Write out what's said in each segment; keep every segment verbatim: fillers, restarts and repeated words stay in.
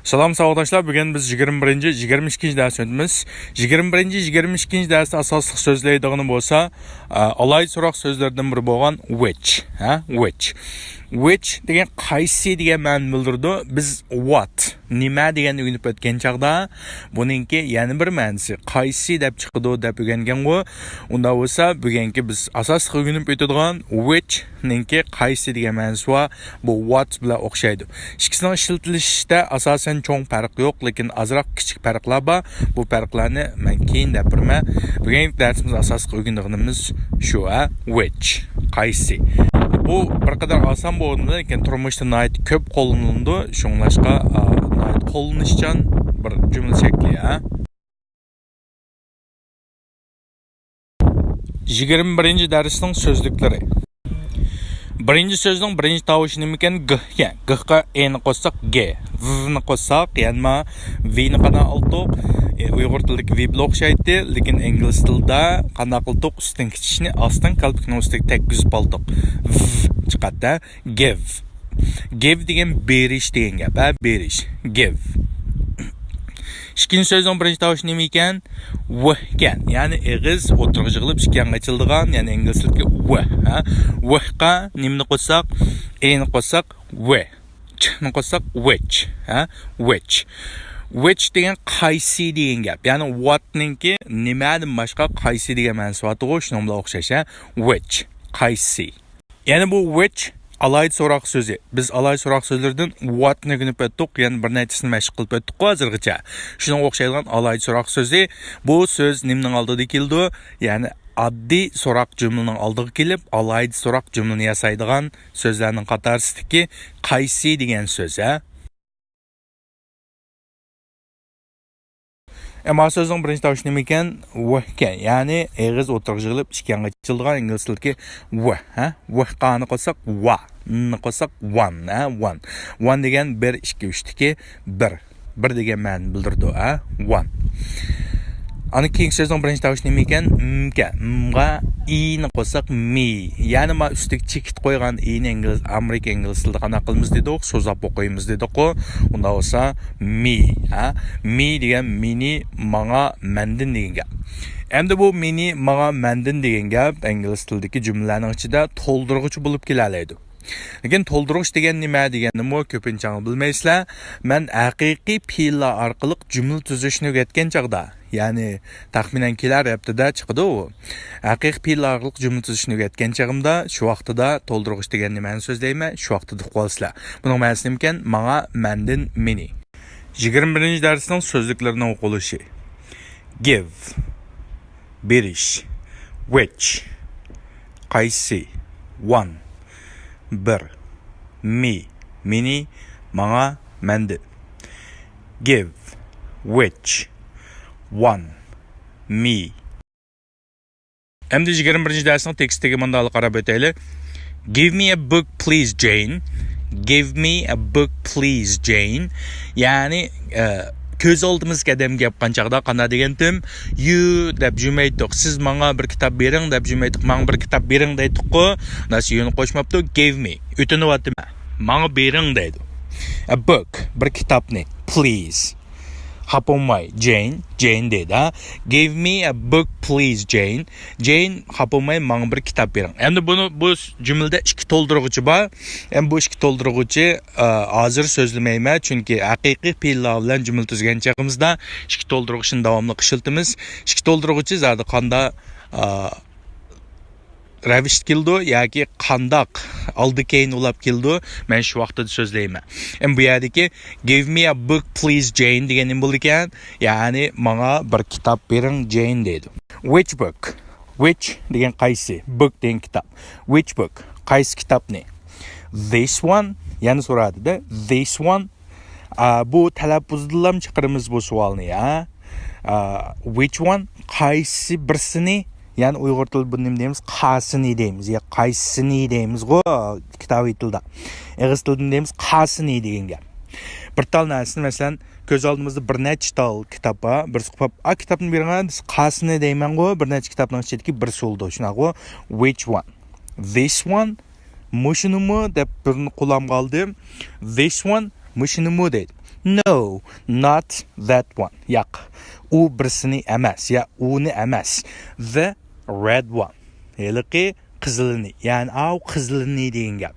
سالام ساۋاقداشلار، بۈگۈن بىز يىگىرمە بىرىنچى، يىگىرمە ئىككىنچى دەرس ئۆتىمىز. يىگىرمە بىرىنچى، يىگىرمە ئىككىنچى دەرستە ئاساسلىق سۆزلەيدىغىنى بولسا، ئە، ئالاھىدە سوراق سۆزلىرىدىن بىرى بولغان ۋىچ، ھە؟ ۋىچ. ۋىچ دېگەن قايسى دېگەن مەنىنى بىلدۈرىدۇ. بىز ۋات، نېمە دېگەننى ئۆگىنىپ ئۆتكەن چاغدا، بۇنىڭكى يەنە بىر مەنىسى قايسى دەپ چىقىدۇ دەپ ئۆگەنگەنغۇ. ئۇنداق بولسا، بۈگۈنكى بىز ئاساسلىق ئۆگىنىپ ئۆتىدىغان ۋىچنىڭكى قايسى دېگەن مەنىسى بار، بۇ ۋات بىلەن ئوخشايدۇ. ئىككىسىنىڭ ئىشلىتىلىشىدە ئاساسەن چوڭ پەرق يوق، لېكىن ئازراق كىچىك پەرقلەر بار. بۇ پەرقلەرنى مەن كېيىن دەپ بېرىمەن. بۈگۈنكى دەرسىمىز ئاساسلىق ئۆگىنىدىغىنىمىز شۇ، ھە؟ ۋىچ، قايسى. بۇ بىر قەدەر ئاسان بولغىنى بىلەن، لېكىن تۇرمۇشتا ناھايىتى كۆپ قوللىنىلىدۇ. شۇڭلاشقا، ئا، ناھايىتى قوللىنىشچان بىر جۈملە شەكلى، ھە؟ يىگىرمە بىرىنچى دەرسنىڭ سۆزلۈكلىرى. بىرىنچى سۆزنىڭ بىرىنچى تاۋۇشى نېمىكەن؟ گ ئىكەن. گ قا ئېنى قوشساق، گې. ۋنى قوشساق، يەنە ما ۋنى قانداق قىلدۇق؟ ئە، ئۇيغۇر تىلىدىكى ۋ بىلەن ئوخشايتتى، لېكىن ئىنگلىز تىلىدا قانداق قىلدۇق؟ ئۈستىن كىچىكنى ئاستىن كالپۇكنىڭ ئۈستىگە تەگكۈزۈپ ئالدۇق. ۋ چىقاتتى، ھە؟ گىۋ. گىۋ دېگەن بېرىش دېگەن گەپ، ھە؟ بېرىش. گىۋ. ئىككىنچى سۆزنىڭ بىرىنچى تاۋۇشى نېمە ئىكەن؟ ۋ ئىكەن. يەنى ئېغىز ئوتتۇرىغا يىغىلىپ ئىككى يانغا ئېچىلىدىغان، يەنى ئىنگلىز تىلىدىكى ۋ، ھە؟ ۋ قا نېمىنى قوشساق؟ ئېنى قوشساق، ۋ. چنى قوشساق، ۋىچ، ھە؟ ۋىچ. ۋىچ دېگەن قايسى دېگەن گەپ. يەنى ۋاتنىڭكى نېمەدىن باشقا قايسى دېگەن مەنىسى بارتىغۇ، شۇنىڭ بىلەن ئوخشاش، ھە؟ ۋىچ، قايسى. يەنە بۇ ۋىچ ئالاھىدە سوراق سۆزى. بىز ئالاھىدە سوراق سۆزلىرىدىن ۋاتنى ئۆگىنىپ ئۆتتۇق، يەنە بىر نەچچىسىنى مەشىق قىلىپ ئۆتتۇققۇ ھازىرغىچە. شۇنىڭغا ئوخشايدىغان ئالاھىدە سوراق سۆزى. بۇ سۆز نېمىنىڭ ئالدىدا كېلىدۇ؟ يەنى ئاددىي سوراق جۈملىنىڭ ئالدىغا كېلىپ، ئالاھىدە سوراق جۈملىنى ياسايدىغان سۆزلەرنىڭ قاتارىسىدىكى قايسى دېگەن سۆز، ھە؟ ئەمما سۆزنىڭ بىرىنچى تاۋۇشى نېمە ئىكەن؟ ۋ ئىكەن. يەنى ئېغىز ئوتتۇرىغا يىغىلىپ، ئىككى يانغا ئېچىلىدىغان ئىنگلىز تىلىدىكى ۋ، ھە؟ ۋ قانى قوشساق، ۋا. ننى قوشساق، ۋان، ھە؟ ۋان. ۋان دېگەن بىر، ئىككى، ئۈچتىكى بىر. بىر دېگەن مەنىنى بىلدۈرىدۇ، ھە؟ ۋان. ئاندىن كېيىنكى سۆزنىڭ بىرىنچى تاۋۇشى نېمە ئىكەن؟ م ئىكەن. مغا ئىنى قوشساق، مى. يەنى ما ئۈستىگە چېكىت قويغان ئىنى ئىنگلىز، ئامېرىكا ئىنگلىز تىلىدا قانداق قىلىمىز دېدۇق؟ سوزاپ ئوقۇيمىز دېدۇققۇ. ئۇنداق بولسا، مى، ھە؟ مى دېگەن مېنى، ماڭا، مەندىن دېگەن گەپ. ئەمدى بۇ مېنى، ماڭا، مەندىن دېگەن گەپ ئىنگلىز تىلىدىكى جۈملىلەرنىڭ ئىچىدە تولدۇرغۇچى بولۇپ كېلەلەيدۇ. لېكىن تولدۇرغۇچ دېگەن نېمە دېگەننىمۇ كۆپىنچە ئاڭ بىلمەيسىلەر. مەن ھەقىقىي پېئىللار ئارقىلىق جۈملە تۈزۈشنى ئۆگەتكەن چاغدا، يەنى تەخمىنەن كېلەر ھەپتىدە چىقىدۇ ئۇ. ھەقىقىي پېئىللار ئارقىلىق جۈملە تۈزۈشنى ئۆگەتكەن چېغىمدا شۇ ۋاقتىدا تولدۇرغۇچ دېگەن نېمەنى سۆزلەيمەن، شۇ ۋاقتىدا ئۇقۇۋالىسىلەر. بۇنىڭ مەنىسى نېمىكەن؟ ماڭا، مەندىن، مېنى. يىگىرمە بىرىنچى دەرسنىڭ سۆزلۈكلىرىنىڭ ئوقۇلۇشى. گىۋ، بېرىش. ۋىچ، قايسى. ۋان، بىر. مى، مېنى، ماڭا، مەندىن. گىۋ، ۋىچ، ۋان، مى. ئەمدى يىگىرمە بىرىنچى دەرسنىڭ تېكىستىگە مۇنداقلا قاراپ ئۆتەيلى. Give me a book, please, Jane. Give me a book, please, Jane. يەنى، ئە، كۆز ئالدىمىزدىكى ئادەمگە گەپ قىلغان چاغدا قانداق دېگەنتىم؟ You دەپ جۈملە ئېيتتۇق. سىز ماڭا بىر كىتاب بېرىڭ دەپ جۈملە ئېيتتۇق. ماڭا بىر كىتاب بېرىڭ دەيتتۇققۇ. نەرسە يۇنى قوشماپتۇ. Give me. ئۆتۈنۈۋاتىمەن. ماڭا بېرىڭ دەيدۇ. A book. بىر كىتابنى. Please. خاپا بولماي، جېين، جېين دەيدۇ، ھە؟ Give me a book, please, Jane. جېين، خاپا بولماي، ماڭا بىر كىتاب بېرىڭ. ئەمدى بۇنى، بۇ جۈملىدە ئىككى تولدۇرغۇچى بار. ئەمدى بۇ ئىككى تولدۇرغۇچى، ئە، ھازىر سۆزلىمەيمەن، چۈنكى ھەقىقىي پېئىللار بىلەن جۈملە تۈزگەن چېغىمىزدا ئىككى تولدۇرغۇچىنى داۋاملىق ئىشلىتىمىز. ئىككى تولدۇرغۇچى زادى قاندا، ئە، رەۋىشتە كېلىدۇ ياكى قانداق ئالدى كەينى ئۇلاپ كېلىدۇ، مەن شۇ ۋاقتىدا سۆزلەيمەن. ئەمدى بۇ يەردىكى give me a book, please, Jane دېگەن نېمە بولىدىكەن؟ يەنى ماڭا بىر كىتاب بېرىڭ، جېين دەيدۇ. Which book? Which دېگەن قايسى؟ Book دېگەن كىتاب. Which book? قايسى كىتابنى؟ This one. يەنە سورادى-دە. This one. ئا، بۇ تەلەپپۇزدىنلام چىقىرىمىز بۇ سوئالنى، ھە؟ ئا، which one؟ قايسى بىرسىنى؟ يەنى ئۇيغۇر تىلىدا بۇنى نېمە دەيمىز؟ قاسىنى دەيمىز يا قايسىنى دەيمىزغۇ كىتابىي تىلدا. ئېغىز تىلىدا نېمە دەيمىز؟ قاسىنى دېگەن گەپ. بىر تال نەرسىنى، مەسىلەن، كۆز ئالدىمىزدا بىر نەچچە تال كىتاب بار. بىرسى قوپاپ، «ئا، كىتابنى بېرىڭە» دېسە، «قاسىنى دەيمەنغۇ»، بىر نەچچە كىتابنىڭ ئىچىدىكى بىرسى بولىدۇ. شۇنداققۇ؟ Which one؟ This one؟ مۇشۇنىمۇ دەپ بىرنى قولامغا ئالدىم. This one، مۇشۇنىمۇ دەيدۇ. No, not that one. ياق، ئۇ بىرسىنى ئەمەس، يا ئۇنى ئەمەس. The red one. ھېلىقى قىزىلىنى، يەنى ئاۋۇ قىزىلىنى دېگەن گەپ.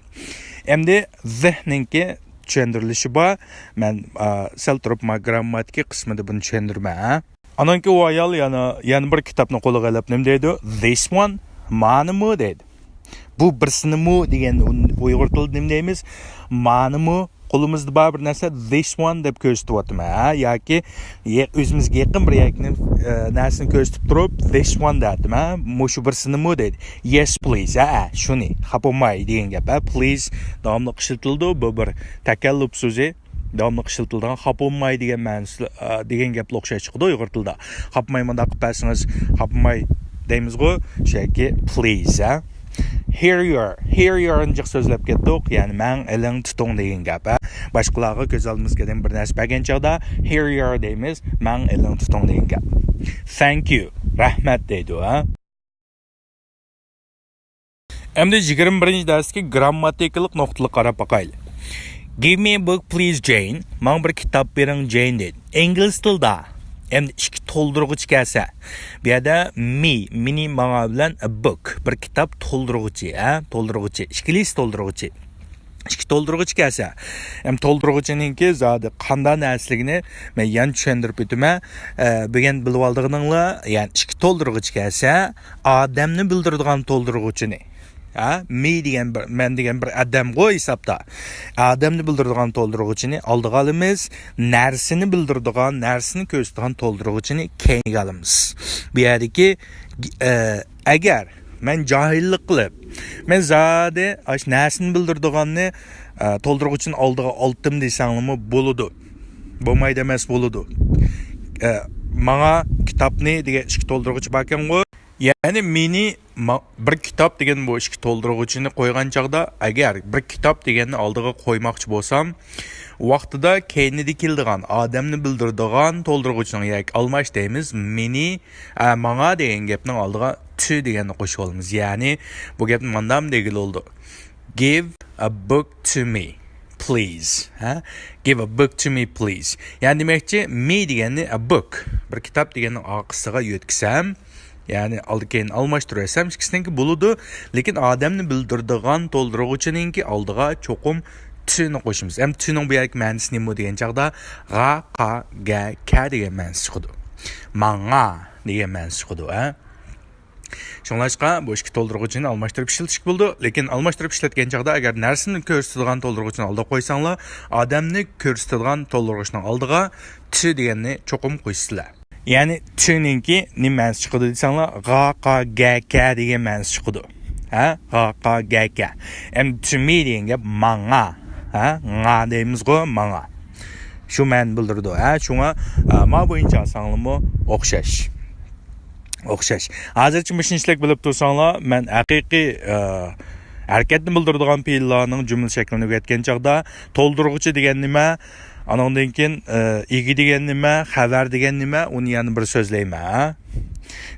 ئەمدى the نىڭكى چۈشەندۈرۈلۈشى بار. مەن، ئا، سەل تۇرۇپ ما گرامماتىكا قىسمىدا بۇنى چۈشەندۈرىمەن، ھە؟ ئانان كېيىن ئۇ ئايال يەنە، يەنە بىر كىتابنى قولىغا ئېلىپ نېمە دەيدۇ؟ This one، مانىمۇ دەيدۇ. بۇ بىرسىنىمۇ دېگەن ئۇيغۇر تىلىدا نېمە دەيمىز؟ مانىمۇ، قولىمىزدا بار بىر نەرسە، this one دەپ كۆرسىتىۋاتىمەن، ھە؟ ياكى يە-، ئۆزىمىزگە يېقىن بىر يەرنى، ئە، نەرسىنى كۆرسىتىپ تۇرۇپ، this one دەۋاتىمەن، ھە؟ مۇشۇ بىرسىنىمۇ دەيدۇ. Yes, please، ھە، ھە، شۇنى، خاپا بولماي دېگەن گەپ، ھە؟ Please داۋاملىق ئىشلىتىلىدۇ، بۇ بىر تەكەللۇپ سۆزى. داۋاملىق ئىشلىتىلىدىغان خاپا بولماي دېگەن مەنىسى، ئە، دېگەن گەپلەر ئوخشاش چىقىدۇ ئۇيغۇر تىلىدا. خاپا بولماي مۇنداق قىلىپ بەرسىڭىز، خاپا بولماي دەيمىزغۇ، شۇ يەرگە please، ھە. Here you are، here you are نى جىق سۆزلەپ كەتتۇق، يەنى ماڭا ئېلىڭ تۇتۇڭ دېگەن گەپ، ھە. باشقىلارغا كۆز ئالدىمىزغا بىر نەرسە بەرگەن چاغدا here you are دەيمىز، ماڭا ئېلىڭ تۇتۇڭ دېگەن گەپ. Thank you، رەھمەت دەيدۇ، ھە. ئەمدى يىگىرمە بىرىنچى دەرسكە گرامماتىكىلىق نۇقتىلىق قاراپ باقايلى. Give me a book, please, Jane. ماڭا بىر كىتاب بېرىڭ، جېين دېدى. ئىنگلىز تىلىدا. ئەمدى ئىككى تولدۇرغۇچ كەلسە. بۇ يەردە me، مېنى، ماڭا بىلەن a book، بىر كىتاب تولدۇرغۇچى، ھە؟ تولدۇرغۇچى. ئىككىلىسى تولدۇرغۇچى. ئىككى تولدۇرغۇچ كەلسە. ئەمدى تولدۇرغۇچىنىڭكى زادى قانداق نەرسىلىكىنى مەن يەنە چۈشەندۈرۈپ ئۆتىمەن. ئە، بۈگۈن بىلىۋالىدىغىنىڭلار، يەنى ئىككى تولدۇرغۇچ كەلسە، ئادەمنى بىلدۈرىدىغان تولدۇرغۇچىنى. ھە؟ Me دېگەن بىر، مەن دېگەن بىر ئادەمغۇ ھېسابتا. ئادەمنى بىلدۈرىدىغان تولدۇرغۇچىنى ئالدىغا ئالىمىز. نەرسىنى بىلدۈرىدىغان، نەرسىنى كۆرسىتىدىغان تولدۇرغۇچىنى كەينىگە ئالىمىز. بۇ يەردىكى، ئە، ئەگەر مەن جاھىللىق قىلىپ، مەن زادى ئاشۇ نەرسىنى بىلدۈرىدىغاننى، ئە، تولدۇرغۇچىنى ئالدىغا ئالدىم دېسەڭلىمۇ بولىدۇ. بولمايدۇ ئەمەس، بولىدۇ. ئە، ماڭا كىتابنى دېگەن ئىككى تولدۇرغۇچى باركەنغۇ. يەنى مېنى ما-، بىر كىتاب دېگەن بۇ ئىككى تولدۇرغۇچىنى قويغان چاغدا، ئەگەر بىر كىتاب دېگەننى ئالدىغا قويماقچى بولسام، ۋاقتىدا كەينىدە كېلىدىغان، ئادەمنى بىلدۈرىدىغان تولدۇرغۇچىنىڭ ياكى ئالماش دەيمىز، مېنى، ئە، ماڭا دېگەن گەپنىڭ ئالدىغا to دېگەننى قوشۇۋالىمىز. يەنى بۇ گەپنى ماندام دېگىلى بولىدۇ. Give a book to me, please. ھە؟ Give a book to me, please. يەنى دېمەكچى، me دېگەننى a book، بىر كىتاب دېگەننىڭ ئارقىسىغا يۆتكىسەم، يەنى ئالدى كەينىنى ئالماشتۇرۇۋەتسەم، ئىككىسىنىڭكى بولىدۇ. لېكىن ئادەمنى بىلدۈرىدىغان تولدۇرغۇچىنىڭكى ئالدىغا چوقۇم to نى قوشىمىز. ئەمدى to نىڭ بۇ يەردىكى مەنىسى نېمە دېگەن چاغدا، غا، قا، گە، كە دېگەن مەنىسى چىقىدۇ. ماڭا دېگەن مەنىسى چىقىدۇ، ھە؟ شۇڭلاشقا بۇ ئىككى تولدۇرغۇچىنى ئالماشتۇرۇپ ئىشلىتىشكە بولىدۇ. لېكىن ئالماشتۇرۇپ ئىشلەتكەن چاغدا ئەگەر نەرسىنى كۆرسىتىدىغان تولدۇرغۇچىنى ئالدىغا قويساڭلار، ئادەمنى كۆرسىتىدىغان تولدۇرغۇچنىڭ ئالدىغا to دېگەننى چوقۇم قوشىسىلەر. يەنى to نىڭكى نېمە مەنىسى چىقىدۇ دېسەڭلار، غا، قا، گە، كە دېگەن مەنىسى چىقىدۇ. ھە؟ غا، قا، گە، كە. ئەمدى to me دېگەن گەپ ماڭا. ھە؟ ڭا دەيمىزغۇ، ماڭا. شۇ مەنىنى بىلدۈرىدۇ. ھە؟ شۇڭا، ئە، ما بويىچە ئالساڭلارمۇ ئوخشاش. ئوخشاش. ھازىرچە مۇشۇنچىلىك بىلىپ تۇرساڭلار، مەن ھەقىقىي، ئە، ھەرىكەتنى بىلدۈرىدىغان پېئىللارنىڭ جۈملە شەكلىنى ئۆگەتكەن چاغدا، تولدۇرغۇچى دېگەن نېمە؟ ئانىڭدىن كېيىن، ئە، ئىگە دېگەن نېمە؟ خەۋەر دېگەن نېمە؟ ئۇنى يەنە بىر سۆزلەيمەن، ھە؟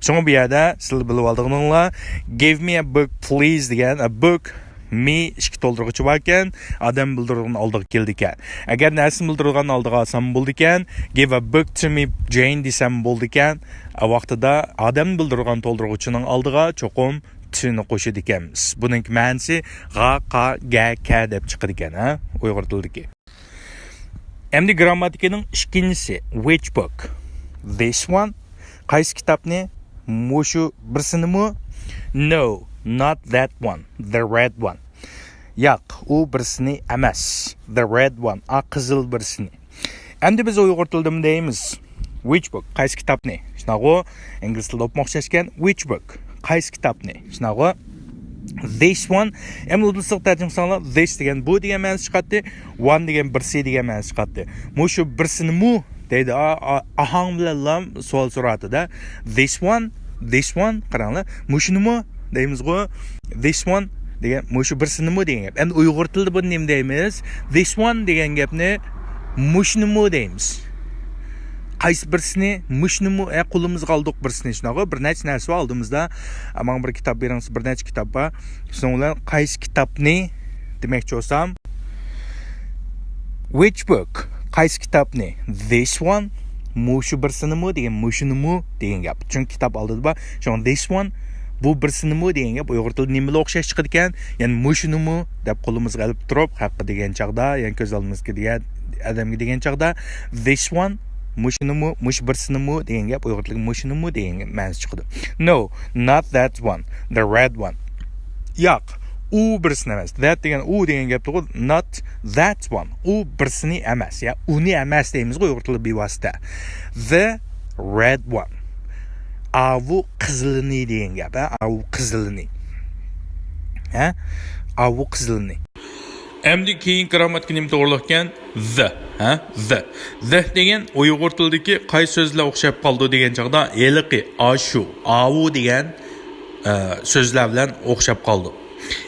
شۇڭا بۇ يەردە سىلەر بىلىۋالدىغىنىڭلار، give me a book, please دېگەن، a book، me ئىككى تولدۇرغۇچى باركەن، ئادەم بىلدۈرىدىغان ئالدىغا كېلىدىكەن. ئەگەر نەرسىنى بىلدۈرىدىغان ئالدىغا ئالسام بولىدىكەن، give a book to me, Jane دېسەم بولىدىكەن. ۋاقتىدا ئادەمنى بىلدۈرىدىغان تولدۇرغۇچىنىڭ ئالدىغا چوقۇم to نى قوشىدىكەنمىز. بۇنىڭكى مەنىسى غا، قا، گە، كە دەپ چىقىدىكەن، ھە؟ ئۇيغۇر تىلىدىكى. ئەمدى گرامماتىكىنىڭ ئىككىنچىسى، which book؟ This one. قايسى كىتابنى؟ مۇشۇ بىرسىنىمۇ؟ No, not that one, the red one. ياق، ئۇ بىرسىنى ئەمەس. The red one، ئاق قىزىل بىرسىنى. ئەمدى بىز ئۇيغۇر تىلىدىمۇ دەيمىز، which book؟ قايسى كىتابنى؟ شۇنداقغۇ؟ ئىنگلىز تىلىدا ئوقۇماق ئوخشاشكەن، which book؟ قايسى كىتابنى؟ شۇنداقغۇ؟ This one. ئەمدى ئۇدۇلسىق تەرجىمە قىلساڭلار، this دېگەن بۇ دېگەن مەنىسى چىقاتتى، one دېگەن بىرسى دېگەن مەنىسى چىقاتتى. مۇشۇ بىرسىنىمۇ دەيدۇ، ئا-، ئا-، ئاھاڭ بىلەنلا سوئال سوراتتى-دە. This one, this one، قاراڭلار، مۇشۇنىمۇ دەيمىزغۇ، this one دېگەن مۇشۇ بىرسىنىمۇ دېگەن گەپ. ئەمدى ئۇيغۇر تىلىدا بۇنى نېمە دەيمىز؟ This one دېگەن گەپنى مۇشۇنىمۇ دەيمىز. قايسى بىرسىنى؟ مۇشۇنىمۇ، ئە، قولىمىزغا ئالدۇق بىرسىنى، شۇنداقغۇ؟ بىر نەچچە نەرسە بار ئالدىمىزدا. ئە، ماڭا بىر كىتاب بېرىڭ، بىر نەچچە كىتاب بار. شۇنىڭ بىلەن قايسى كىتابنى دېمەكچى بولسام، which book؟ قايسى كىتابنى؟ This one، مۇشۇ بىرسىنىمۇ دېگەن، مۇشۇنىمۇ دېگەن گەپ. چۈنكى كىتاب ئالدىدا بار. شۇڭا this one، بۇ بىرسىنىمۇ دېگەن گەپ ئۇيغۇر تىلىدا نېمە بىلەن ئوخشاش چىقىدىكەن؟ يەنى مۇشۇنىمۇ دەپ قولىمىزغا ئېلىپ تۇرۇپ، خەققە دېگەن چاغدا، يەنى كۆز ئالدىمىزدىكى دېگەن ئادەمگە دېگەن چاغدا، this one، مۇشۇنىمۇ، مۇشۇ بىرسىنىمۇ دېگەن گەپ ئۇيغۇر تىلىدا مۇشۇنىمۇ دېگەن گەپ مەنىسى چىقىدۇ. No, not that one, the red one. ياق، ئۇ بىرسىنى ئەمەس. That دېگەن ئۇ دېگەن گەپتىغۇ. Not that one. ئۇ بىرسىنى ئەمەس. يا ئۇنى ئەمەس دەيمىزغۇ ئۇيغۇر تىلى بىۋاسىتە. The red one. ئاۋۇ قىزىلىنى دېگەن گەپ. ھە؟ ئاۋۇ قىزىلىنى. ھە؟ ئاۋۇ قىزىلىنى. ئەمدى كېيىنكى گىرامماتىكا نېمە توغرۇلۇقكەن؟ The. ھە؟ The. The دېگەن ئۇيغۇر تىلىدىكى قايسى سۆزلەر ئوخشاپ قالىدۇ دېگەن چاغدا ھېلىقى ئاشۇ، ئاۋۇ دېگەن ئە، سۆزلەر بىلەن ئوخشاپ قالىدۇ.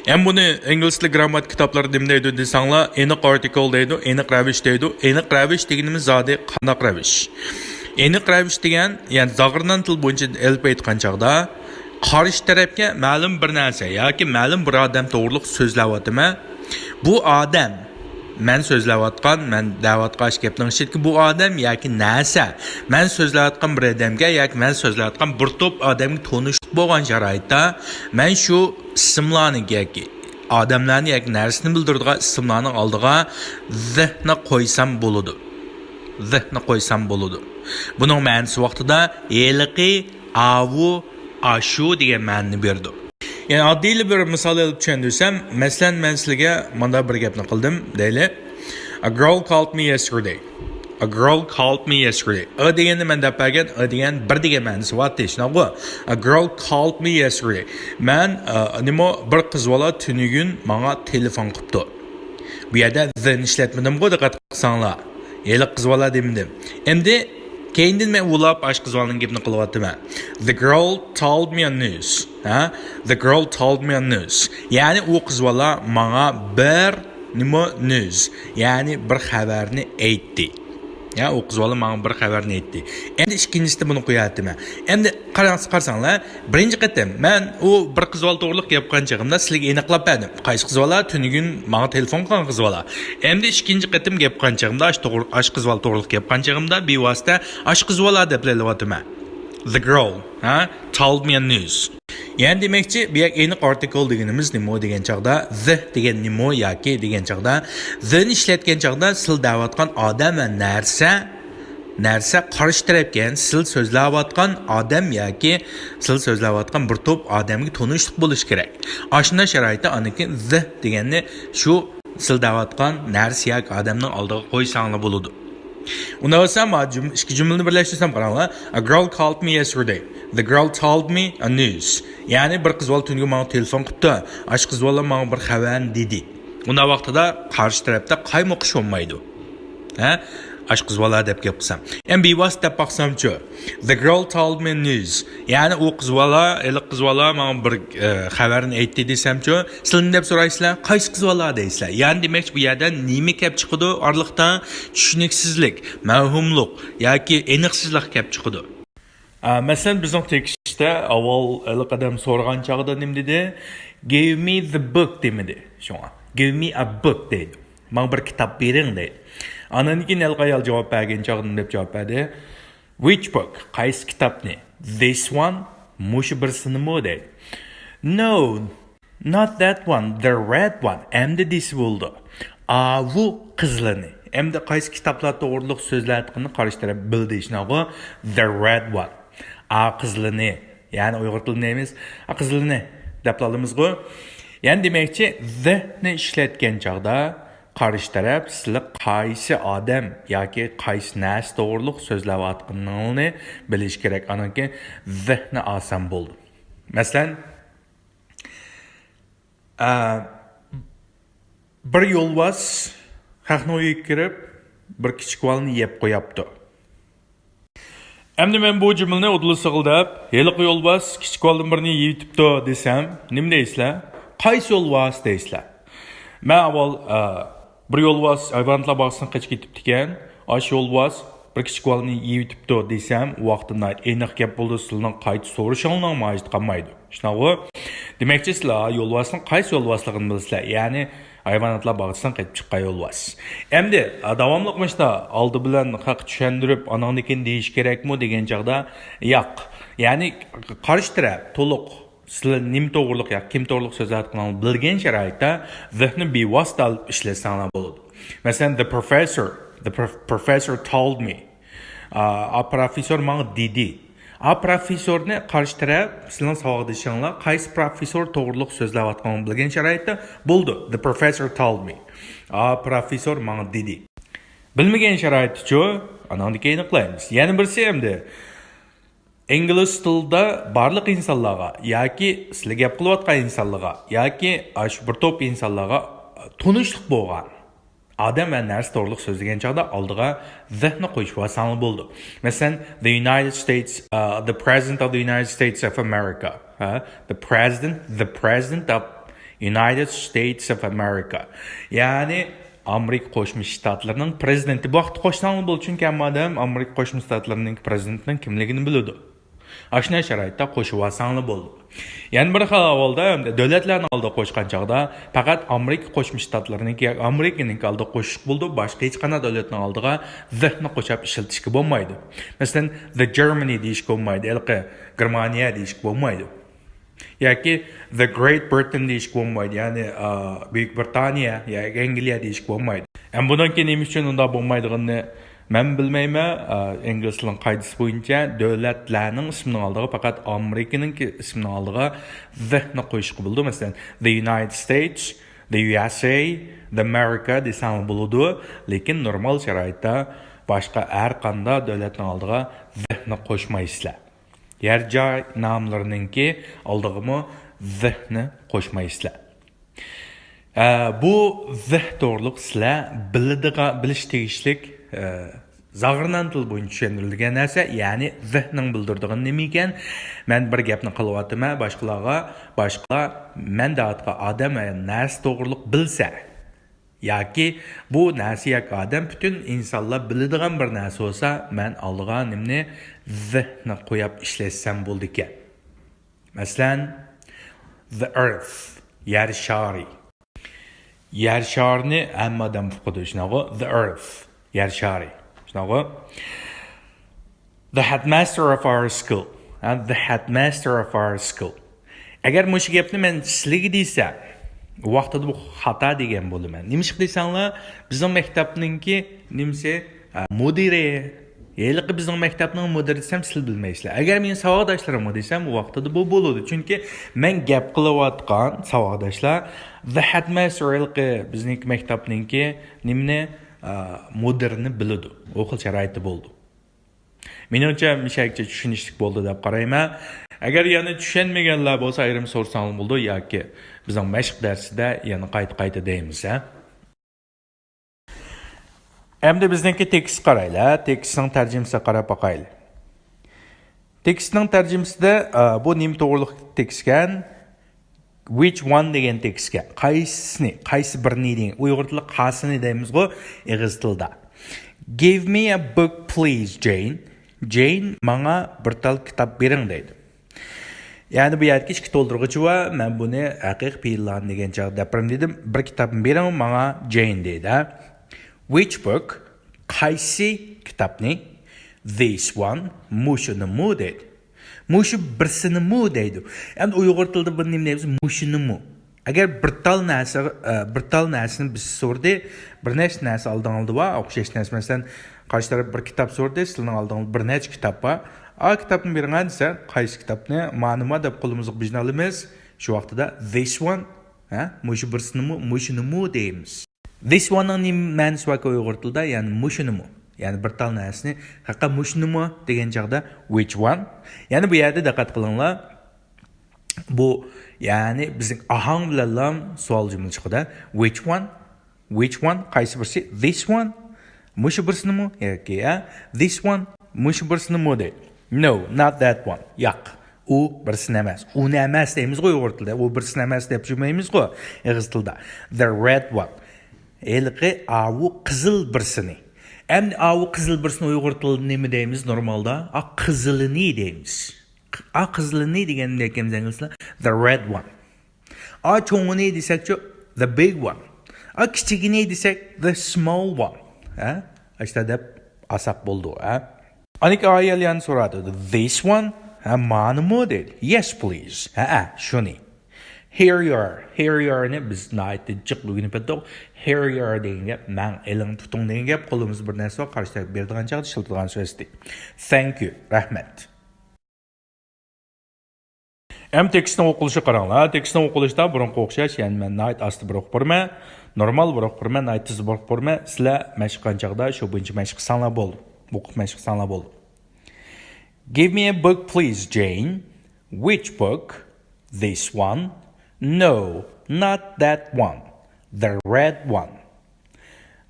ئەمما بۇنى ئىنگلىز تىلى گىرامماتىكا كىتابلىرى نېمە دەيدۇ دېسەڭلار، ئېنىق ئارتىكل دەيدۇ، ئېنىق رەۋىش دەيدۇ. ئېنىق رەۋىش دېگىنىمىز زادى قانداق رەۋىش؟ ئېنىق رەۋىش دېگەن، يەنى زاغرىنان تىل بويىچە ئېلىپ ئېيتقان چاغدا، قارشى تەرەپكە مەلۇم بىر نەرسە ياكى مەلۇم بىر ئادەم توغرۇلۇق سۆزلەۋاتىمەن. بۇ ئادەم، مەن سۆزلەۋاتقان، مەن دەۋاتقان ئاشۇ گەپنىڭ ئىچىدىكى بۇ ئادەم ياكى نەرسە، مەن سۆزلەۋاتقان بىر ئادەمگە ياكى مەن سۆزلەۋاتقان بىر توپ ئادەمگە تونۇشلۇق بولغان شارائىتتا، مەن شۇ ئىسىملارنى ياكى ئادەملەرنى ياكى نەرسىنى بىلدۈرىدىغان ئىسىملارنىڭ ئالدىغا the نى قويسام بولىدۇ. The نى قويسام بولىدۇ. بۇنىڭ مەنىسى ۋاقتىدا ھېلىقى، ئاۋۇ، ئاشۇ دېگەن مەنىنى بېرىدۇ. يەنى ئاددىيلا بىر مىسال ئېلىپ چۈشەندۈرسەم، مەسىلەن، مەن سىلىگە مۇنداق بىر گەپنى قىلدىم دەيلى. A girl called me yesterday. A girl called me yesterday. A دېگەننى مەن دەپ بەرگەن، a دېگەن بىر دېگەن مەنىسى بار، شۇنداققۇ؟ A girl called me yesterday. مەن، ئە، نېمە، بىر قىز بالا تۈنۈگۈن ماڭا تېلېفون قىپتۇ. بۇ يەردە the نى ئىشلەتمىدىمغۇ، دىققەت قىلساڭلار. ھېلىقى قىز بالا دېمىدىم. ئەمدى كېيىندىن مەن ئۇلاپ ئاشۇ قىز بالىنىڭ گېپىنى قىلىۋاتىمەن. The girl told me a news. ھە؟ The girl told me a news. يەنى ئۇ قىز بالا ماڭا بىر نېمە news، يەنى بىر خەۋەرنى ئېيتتى. يا، ئۇ قىز بالا ماڭا بىر خەۋەرنى ئېيتتى. ئەمدى ئىككىنچىسىدە بۇنى قويۇۋاتىمەن. ئەمدى قاراڭ، قارىساڭلار، بىرىنچى قېتىم مەن ئۇ بىر قىز بالا توغرۇلۇق گەپ قىلغان چېغىمدا سىلەرگە ئېنىقلاپ بەردىم. قايسى قىز بالا؟ تۈنۈگۈن ماڭا تېلېفون قىلغان قىز بالا. ئەمدى ئىككىنچى قېتىم گەپ قىلغان چېغىمدا ئاشۇ توغرا-، ئاشۇ قىز بالا توغرۇلۇق گەپ قىلغان چېغىمدا بىۋاسىتە ئاشۇ قىز بالا دەپ ئېلىۋاتىمەن. The girl، ھە، told me a news. يەنى دېمەكچى، بۇ يەر ئېنىق ئارتىكل دېگىنىمىز نېمە دېگەن چاغدا، the دېگەن نېمە ياكى دېگەن چاغدا، the نى ئىشلەتكەن چاغدا سىل دەۋاتقان ئادەم ۋە نەرسە، نەرسە قارشى تەرەپكەن، سىل سۆزلەۋاتقان ئادەم ياكى سىل سۆزلەۋاتقان بىر توپ ئادەمگە تونۇشلۇق بولۇش كېرەك. ئاشۇنداق شارائىتتا ئاندىن كېيىن the دېگەننى شۇ سىل دەۋاتقان نەرسە ياكى ئادەمنىڭ ئالدىغا قويساڭلار بولىدۇ. ئۇنداق بولسا، ما جۈم-، ئىككى جۈملىنى بىرلەشتۈرسەم قاراڭلار. A girl called me yesterday. The girl told me a news. يەنى بىر قىز بالا تۈنۈگۈن ماڭا تېلېفون قىپتۇ. ئاشۇ قىز بالا ماڭا بىر خەۋەرنى دېدى. ئۇنداق ۋاقتىدا قارشى تەرەپتە قايمۇقۇش بولمايدۇ. ھە؟ ئاشۇ قىز بالا دەپ گەپ قىلسام. ئەمدى بىۋاسىتە دەپ باقسامچۇ؟ The girl told me news. يەنى ئۇ قىز بالا، ھېلىقى قىز بالا ماڭا بىر، ئە، خەۋەرنى ئېيتتى دېسەمچۇ؟ سىلەر نېمە دەپ سورايسىلەر؟ قايسى قىز بالا دەيسىلەر. يەنى دېمەكچى، بۇ يەردە نېمە كەپ چىقىدۇ ئارىلىقتا؟ چۈشىنىكسىزلىك، مەۋھۇملۇق ياكى ئېنىقسىزلىق كەپ چىقىدۇ. ئا، مەسىلەن، بىزنىڭ تېكىستتە ئاۋۋال ھېلىقى ئادەم سورىغان چاغدا نېمە دېدى؟ Give me the book دېمىدى. شۇڭا، give me a book دەيدۇ. ماڭا بىر كىتاب بېرىڭ دەيدۇ. ئاندىن كېيىن ھېلىقى ئايال جاۋاب بەرگەن چاغدا نېمە دەپ جاۋاب بەردى؟ Which book؟ قايسى كىتابنى؟ This one؟ مۇشۇ بىرسىنىمۇ دەيدۇ. No, not that one, the red one. ئەمدى دېسە بولىدۇ. ئاۋۇ قىزىلىنى. ئەمدى قايسى كىتابلار توغرۇلۇق سۆزلەۋاتقىنىنى قارشى تەرەپ بىلدى، شۇنداققۇ؟ The red one. ئا قىزىلىنى. يەنى ئۇيغۇر تىلىدا نېمىز؟ ئا قىزىلىنى دەپلا ئالىمىزغۇ. يەنى دېمەكچى، the نى ئىشلەتكەن چاغدا قارشى تەرەپ سىلى قايسى ئادەم ياكى قايسى نەرسە توغرۇلۇق سۆزلەۋاتقىنىڭنى بىلىشى كېرەك. ئانىڭكى the نى ئالسام بولدى. مەسىلەن، ئە، بىر يولۋاس خەقنىڭ ئۆيىگە كىرىپ، بىر كىچىك بالىنى يەپ قوياپتۇ. ئەمدى مەن بۇ جۈملىنى ئۇدۇل سىغىلداپ، ھېلىقى يولۋاس كىچىك بالىدىن بىرنى يەۋېتىپتۇ دېسەم، نېمە دەيسىلەر؟ قايسى يولۋاس دەيسىلەر. مەن ئاۋۋال، ئە، بىر يولۋاس ھايۋاناتلار باغچىسىنى قېچىپ كېتىپتىكەن. ئاشۇ يولۋاس بىر كىچىك بالىنى يەۋېتىپتۇ دېسەم، ئۇ ۋاقىتتا ئېنىق گەپ بولىدۇ، سىلىنىڭ قايتا سورىشىڭلارنىڭ ھاجىتى قالمايدۇ. شۇنداققۇ؟ دېمەكچى، سىلەر يولۋاسنىڭ قايسى يولۋاسلىقىنى بىلىسىلەر. يەنى، ھايۋاناتلار باغچىسىدىن قېچىپ چىققان يولۋاس. ئەمدى، ئا، داۋاملىق مۇشۇنداق ئالدى بىلەن خەققە چۈشەندۈرۈپ، ئاناندىن كېيىن دېيىش كېرەكمۇ دېگەن چاغدا، ياق. يەنى قارشى تەرەپ تولۇق سىلەر نېمە توغرۇلۇق ياكى كىم توغرۇلۇق سۆزلەۋاتقانلىقىنى بىلگەن شارائىتتا، the نى بىۋاسىتە ئېلىپ ئىشلەتسەڭلار بولىدۇ. مەسىلەن، the professor، the prof-، professor told me. ئا، ئا، پروفېسسور ماڭا دېدى. ئا، پروفېسسورنى قارشى تەرەپ، سىلەرنىڭ ساۋاقدىشىڭلار قايسى پروفېسسور توغرۇلۇق سۆزلەۋاتقانلىقىنى بىلگەن شارائىتتا، بولدى. The professor told me. ئا، پروفېسسور ماڭا دېدى. بىلمىگەن شارائىتتىچۇ؟ ئاناندىن كېيىن قىلايمىز. يەنە بىرسى ئەمدى. ئىنگلىز تىلىدا بارلىق ئىنسانلارغا ياكى سىلەر گەپ قىلىۋاتقان ئىنسانلارغا ياكى ئاشۇ بىر توپ ئىنسانلارغا تونۇشلۇق بولغان ئادەم ۋە نەرسە توغرۇلۇق سۆزلىگەن چاغدا ئالدىغا the نى قوشۇپ ئالساڭلار بولىدۇ. مەسىلەن، the United States، uh, the President of the United States of America. ھە؟ The President، the President of United States of America. يەنى ئامېرىكا قوشما شتاتلىرىنىڭ پرېزىدېنتى. بۇ ھەقتە قوشساڭلار بولىدۇ، چۈنكى ھەممە ئادەم ئامېرىكا قوشما شتاتلىرىنىڭ پرېزىدېنتىنىڭ كىملىكىنى بىلىدۇ. ئاشۇنداق شارائىتتا قوشۇۋالساڭلار بولىدۇ. يەنە بىر خىل ئەھۋالدا دۆلەتلەرنىڭ ئالدىغا قوشقان چاغدا پەقەت ئامېرىكا قوشما شتاتلىرىنىڭكى، ئامېرىكىنىڭكى ئالدىغا قوشۇشقا بولىدۇ، باشقا ھېچقانداق دۆلەتنىڭ ئالدىغا the نى قوشۇپ ئىشلىتىشكە بولمايدۇ. مەسىلەن، the Germany دېيىشكە بولمايدۇ، ھېلىقى گېرمانىيە دېيىشكە بولمايدۇ. ياكى the Great Britain دېيىشكە بولمايدۇ، يەنى، ئا، بۈيۈك بىرىتانىيە ياكى ئەنگلىيە دېيىشكە بولمايدۇ. ھەم بۇنىڭكى نېمە ئۈچۈن ئۇنداق بولمايدىغىنىنى مەن بىلمەيمەن. ئا، ئىنگلىز تىلىنىڭ قائىدىسى بويىچە دۆلەتلەرنىڭ ئىسمىنىڭ ئالدىغا پەقەت ئامېرىكىنىڭكى ئىسمىنىڭ ئالدىغا the نى قويۇشقا بولىدۇ. مەسىلەن، the United States، the U S A، the America دېسەڭلار بولىدۇ. لېكىن نورمال شارائىتتا باشقا ھەر قانداق دۆلەتنىڭ ئالدىغا the نى قوشمايسىلەر. يەر جاي ناملىرىنىڭكى ئالدىغىمۇ the نى قوشمايسىلەر. ئە، بۇ the توغرۇلۇق سىلەر بىلىدىغان، بىلىش تېگىشلىك، ئە، زاغرىنان تىل بويىچە چۈشەندۈرۈلگەن نەرسە، يەنى the نىڭ بىلدۈرىدىغىنى نېمە ئىكەن؟ مەن بىر گەپنى قىلىۋاتىمەن، باشقىلارغا، باشقىلار مەن دەۋاتقان ئادەم ۋە نەرسە توغرۇلۇق بىلسە، ياكى بۇ نەرسە ياكى ئادەم پۈتۈن ئىنسانلار بىلىدىغان بىر نەرسە بولسا، مەن ئالدىغا نېمىنى، the نى قويۇپ ئىشلەتسەم بولىدىكەن. مەسىلەن، the earth، يەر شارى. يەر شارىنى ھەممە ئادەم ئۇقىدۇ، شۇنداقغۇ؟ The earth، يەر شارى. شۇنداقغۇ؟ The headmaster of our school. ھە، the headmaster of our school. ئەگەر مۇشۇ گەپنى مەن سىلىگە دېسەم، ۋاقتىدا بۇ خاتا دېگەن بولىمەن. نېمىشقا دېسەڭلار، بىزنىڭ مەكتەپنىڭكى نېمىسى، ھە، مۇدىرى. ھېلىقى بىزنىڭ مەكتەپنىڭ مۇدىرى دېسەم، سىلەر بىلمەيسىلەر. ئەگەر مېنىڭ ساۋاقداشلىرىمغا دېسەم، ئۇ ۋاقتىدا بۇ بولىدۇ. چۈنكى مەن گەپ قىلىۋاتقان ساۋاقداشلار، the headmaster، ھېلىقى بىزنىڭكى مەكتەپنىڭكى نېمىنى، ئا، مۇدىرىنى بىلىدۇ. ئۇ خىل شارائىتتا بولىدۇ. مېنىڭچە، مۇشەگىچە چۈشىنىشلىك بولدى دەپ قارايمەن. ئەگەر يەنە چۈشەنمىگەنلەر بولسا، ئايرىم سورىساڭلار بولىدۇ ياكى بىزنىڭ مەشىق دەرسىدە يەنە قايتا-قايتا دەيمىز، ھە؟ ئەمدى بىزنىڭكى تېكىست قارايلى، ھە؟ تېكىستنىڭ تەرجىمىسىگە قاراپ باقايلى. تېكىستنىڭ تەرجىمىسىدە، ئا، بۇ نېمە توغرۇلۇق تېكىستكەن؟ Which one دېگەن تېكىستكەن. قايسىسىنى، قايسى بىرىنى دېگەن. ئۇيغۇر تىلى قاسىنى دەيمىزغۇ ئېغىز تىلىدا. Give me a book, please, Jane. جېين، ماڭا بىر تال كىتاب بېرىڭ دەيدۇ. يەنى بۇ يەردىكى ئىككى تولدۇرغۇچى بار. مەن بۇنى ھەقىقىي پېئىللارنى دېگەن چاغدا دەپرىم دېدىم. بىر كىتابنى بېرىڭ ماڭا، جېين دەيدۇ. Which book؟ قايسى كىتابنى؟ This one، مۇشۇنىمۇ دەيدۇ. مۇشۇ بىرسىنىمۇ دەيدۇ. ئەمدى ئۇيغۇر تىلىدا بۇنى نېمە دەيمىز؟ مۇشۇنىمۇ. ئەگەر بىر تال نەرسە، ئە، بىر تال نەرسىنى بىز سورىدى، بىر نەچچە نەرسە ئالدىڭلاردا بار، ئوخشاش نەرسە. مەسىلەن، قارشى تەرەپ بىر كىتاب سورىدى، سىلەرنىڭ ئالدىڭلاردا بىر نەچچە كىتاب بار. ئا، كىتابنى بېرىڭە دېسە، قايسى كىتابنى؟ مانىما دەپ قولىمىزغا بېجىنالىمىز. شۇ ۋاقتىدا this one، ھە، مۇشۇ بىرسىنىمۇ، مۇشۇنىمۇ دەيمىز. This one نىڭ نېمە مەنىسى باركەن ئۇيغۇر تىلىدا؟ يەنى مۇشۇنىمۇ. يەنى بىر تال نەرسىنى، ھەققە مۇشۇنىمۇ دېگەن چاغدا which one؟ يەنى بۇ يەردە دىققەت قىلىڭلار. بۇ، يەنى بىزنىڭ ئاھاڭ بىلەنلا سوئال جۈملە چىقىدۇ. Which one؟ Which one؟ قايسى بىرسى؟ This one؟ مۇشۇ بىرسىنىمۇ؟ ياكى، ھە؟ This one؟ مۇشۇ بىرسىنىمۇ دەيدۇ. No, not that one. ياق. ئۇ بىرسىنى ئەمەس. ئۇنى ئەمەس دەيمىزغۇ ئۇيغۇر تىلىدا. ئۇ بىرسىنى ئەمەس دەپ جۈملەيمىزغۇ ئېغىز تىلىدا. The red one. ھېلىقى ئاۋۇ قىزىل بىرسىنى. ئەمدى ئاۋۇ قىزىل بىرسىنى ئۇيغۇر تىلىدا نېمە دەيمىز نورمالدا؟ ئا، قىزىلىنى دەيمىز. ئا، قىزىلىنى دېگەندە كىم زەڭگىلسىلەر؟ The red one. ئا، چوڭىنى دېسەكچۇ؟ The big one. ئا، كىچىكىنى دېسەك، the small one. ھە؟ ئاشتا دەپ ئالساق بولىدۇ، ھە؟ ئانىكى ئايال يەنە سورىدى، this one؟ ھە، مانىمۇ دەيدۇ. Yes, please. ھەئە، شۇنى. Here you are. Here you are نى بىز ناھايىتى جىق ئۆگىنىپ ئۆتتۇق. Here you are دېگەن گەپ، ماڭ ئېلىڭ تۇتۇڭ دېگەن گەپ، قولىمىزدا بىر نەرسە بار، قارشى تەرەپ بېرىدىغان چاغدا ئىشلىتىدىغان سۆز. Thank you. رەھمەت. ئەمدى تېكىستنىڭ ئوقۇلۇشىغا قاراڭلار. تېكىستنىڭ ئوقۇلۇشىدا بۇرۇنقىغا ئوخشاش، يەنى مەن ناھايىتى ئاستا بىر ئوقۇپ بېرىمەن، نورمال بىر ئوقۇپ بېرىمەن، ناھايىتى تېز بىر ئوقۇپ بېرىمەن. سىلەر مەشىق قىلغان چاغدا شۇ بويىچە مەشىق قىلساڭلار بولدى. ئوقۇپ مەشىق قىلساڭلار بولدى. Give me a book, please, Jane. Which book? This one? No, not that one. The red one.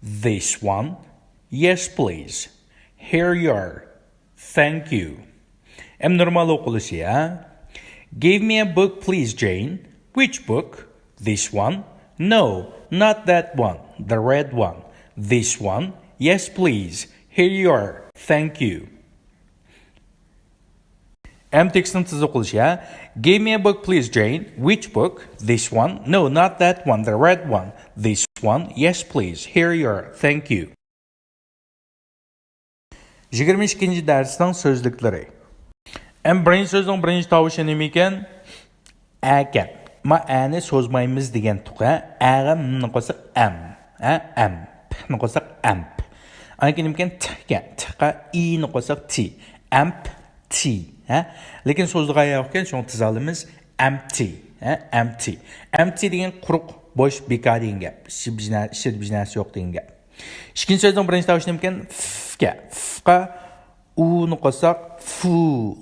This one? Yes, please. Here you are. Thank you. ئەمدى نورمال ئوقۇلۇشى، ھە؟ Give me a book, please, Jane. Which book? This one? No, not that one. The red one. This one? Yes, please. Here you are. Thank you. ئەمدى تېكىستنىڭ تېز ئوقۇلۇشى، ھە؟ Give me a book, please, Jane. Which book? This one? No, not that one. The red one. This one? Yes, please. Here you are. Thank you. يىگىرمە ئىككىنچى دەرسنىڭ سۆزلۈكلىرى. ئەمدى بىرىنچى سۆزنىڭ بىرىنچى تاۋۇشى نېمە ئىكەن؟ ئەكەن. ما ئەنى سوزمايمىز دېگەنتۇق، ھە؟ ئەگە منى قوشساق ئەم، ھە؟ ئەم. پنى قوشساق ئەمپ. ئاندىن كېيىن نېمىكەن؟ تىكەن. تىقا ئىنى قوشساق تى. ئەمپ تى، ھە؟ لېكىن سوزىدىغان يوقكەن، شۇڭا تىزالىمىز ئەمتى، ھە؟ ئەمتى. ئەمتى دېگەن قۇرۇق، بوش، بىكار دېگەن گەپ. ئىچىدە بىر نە-، ئىچىدە بىر نەرسە يوق دېگەن گەپ. ئىككىنچى سۆزنىڭ بىرىنچى تاۋۇشى نېمىكەن؟ فكەن. فقا ئۇنى قوشساق فۇ،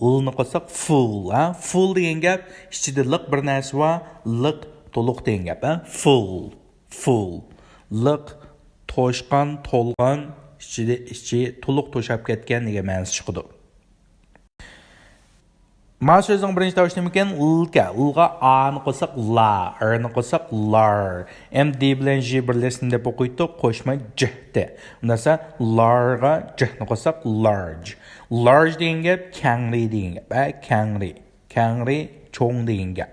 لنى قوشساق فۇل، ھە؟ فۇل دېگەن گەپ، ئىچىدە لىق بىر نەرسە بار، لىق، تولۇق دېگەن گەپ، ھە؟ فۇل، فۇل. لىق، توشقان، تولغان، ئىچىدە، ئىچى تولۇق توشاپ كەتكەن دېگەن مەنىسى چىقىدۇ. ما سۆزنىڭ بىرىنچى تاۋۇشى نېمىكەن؟ لكەن. لغا ئانى قوشساق لا، ئىرنى قوشساق لار. ئەمدى دى بىلەن ژى بىرلەشسىمۇ دەپ ئوقۇيتتۇق، قوشما جىھ دى. ئۇنداقسا لارغا جىھنى قوشساق لارج. لارج دېگەن گەپ كەڭرى دېگەن گەپ. ھە، كەڭرى. كەڭرى، چوڭ دېگەن گەپ.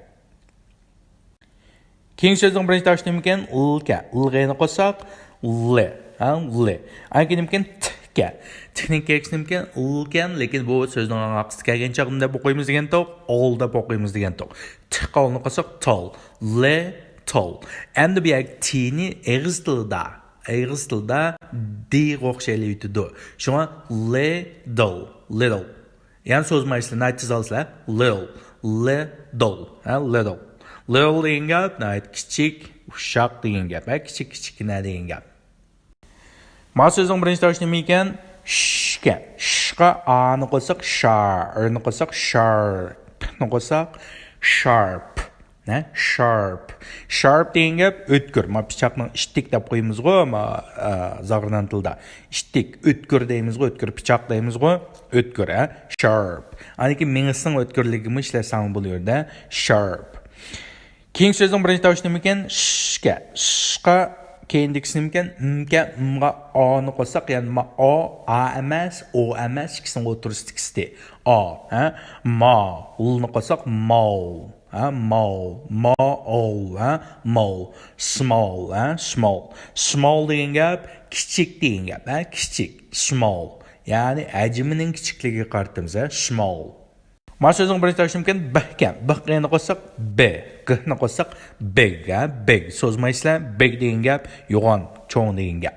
كېيىنكى سۆزنىڭ بىرىنچى تاۋۇشى نېمىكەن؟ لكەن. لغېنى قوشساق لى. ھە، لى. ئاندىن كېيىن نېمىكەن؟ تىكەن. تىكنىڭ كېيىنكىسى نېمىكەن؟ لكەن، لېكىن بۇ سۆزنىڭ ئاخىرىسىدا كەلگەن چاغدا نېمە دەپ ئوقۇيمىز دېگەنتۇق؟ ئول دەپ ئوقۇيمىز دېگەنتۇق. تىقا ئولنى قوشساق تول. لى تول. ئەمدى بۇ يەردە تىنى ئېغىز تىلىدا، ئېغىز تىلىدا دىغا ئوخشايلى ئۆتىدۇ. شۇڭا لى دول، لىدل. يەنە سوزمايسىلەر، ناھايىتى تېز ئالىسىلەر. لىل، لىدل، ھە، لىدل. لىل دېگەن گەپ ناھايىتى كىچىك، ئۇششاق دېگەن گەپ، ھە، كىچىك، كىچىككىنە دېگەن گەپ. ما سۆزنىڭ بىرىنچى تاۋۇشى نېمە ئىكەن؟ شكەن. شقا ئانى قوشساق شار، ئىرنى قوشساق شار، پنى قوشساق شارپ. نە؟ شارپ. شارپ دېگەن گەپ ئۆتكۈر. ما پىچاقنىڭ ئىتتىك دەپ قويىمىزغۇ، ما، ئە، زاغرىنان تىلدا. ئىتتىك، ئۆتكۈر دەيمىزغۇ، ئۆتكۈر پىچاق دەيمىزغۇ، ئۆتكۈر، ھە؟ شارپ. ئاندىن كېيىن مېڭىسىنىڭ ئۆتكۈرلۈكىمۇ ئىشلەتسەڭ بولۇۋېرىدۇ، ھە؟ شارپ. كېيىنكى سۆزنىڭ بىرىنچى تاۋۇشى نېمىكەن؟ شكە. شقا كېيىندىكىسى نېمىكەن؟ مكە، مغا ئانى قوشساق، يەنى ما ئا، ئا ئەمەس، ئو ئەمەس، ئىككىسىنىڭ ئوتتۇرىسىدىكىسى ئا، ھە؟ ما. لنى قوشساق ماۋ. ھە، ماۋ، ما، ئاۋ، ھە، ماۋ. سمال، ھە، سمال. سمال دېگەن گەپ كىچىك دېگەن گەپ، ھە، كىچىك. سمال. يەنى ھەجمىنىڭ كىچىكلىكىگە قارىتىمىز، ھە، سمال. ما سۆزنىڭ بىرىنچى تاۋۇشى نېمىكەن؟ بىھكەن. بىھنى قوشساق بى، گىھنى قوشساق بىگ، ھە، بىگ. سوزمايسىلەر، بىگ دېگەن گەپ يوغان، چوڭ دېگەن گەپ.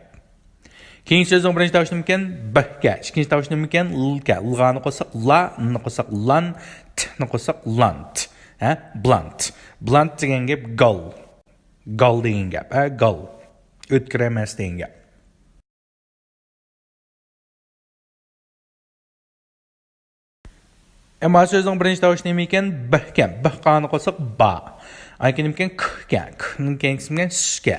كېيىنكى سۆزنىڭ بىرىنچى تاۋۇشى نېمىكەن؟ بىھكە. ئىككىنچى تاۋۇشى نېمىكەن؟ لكە. لغانى قوشساق لا، ننى قوشساق لان، تنى قوشساق لانت. ھە؟ بلانت. بلانت دېگەن گەپ گال. گال دېگەن گەپ. ھە؟ گال. ئۆتكۈر ئەمەس دېگەن گەپ. ئەمما سۆزنىڭ بىرىنچى تاۋۇشى نېمە ئىكەن؟ بىھكەن. بىھقانى قوشساق با. ئاندىن كېيىن نېمىكەن؟ ككەن. كنىڭ كېيىنكىسى نېمىكەن؟ سكە.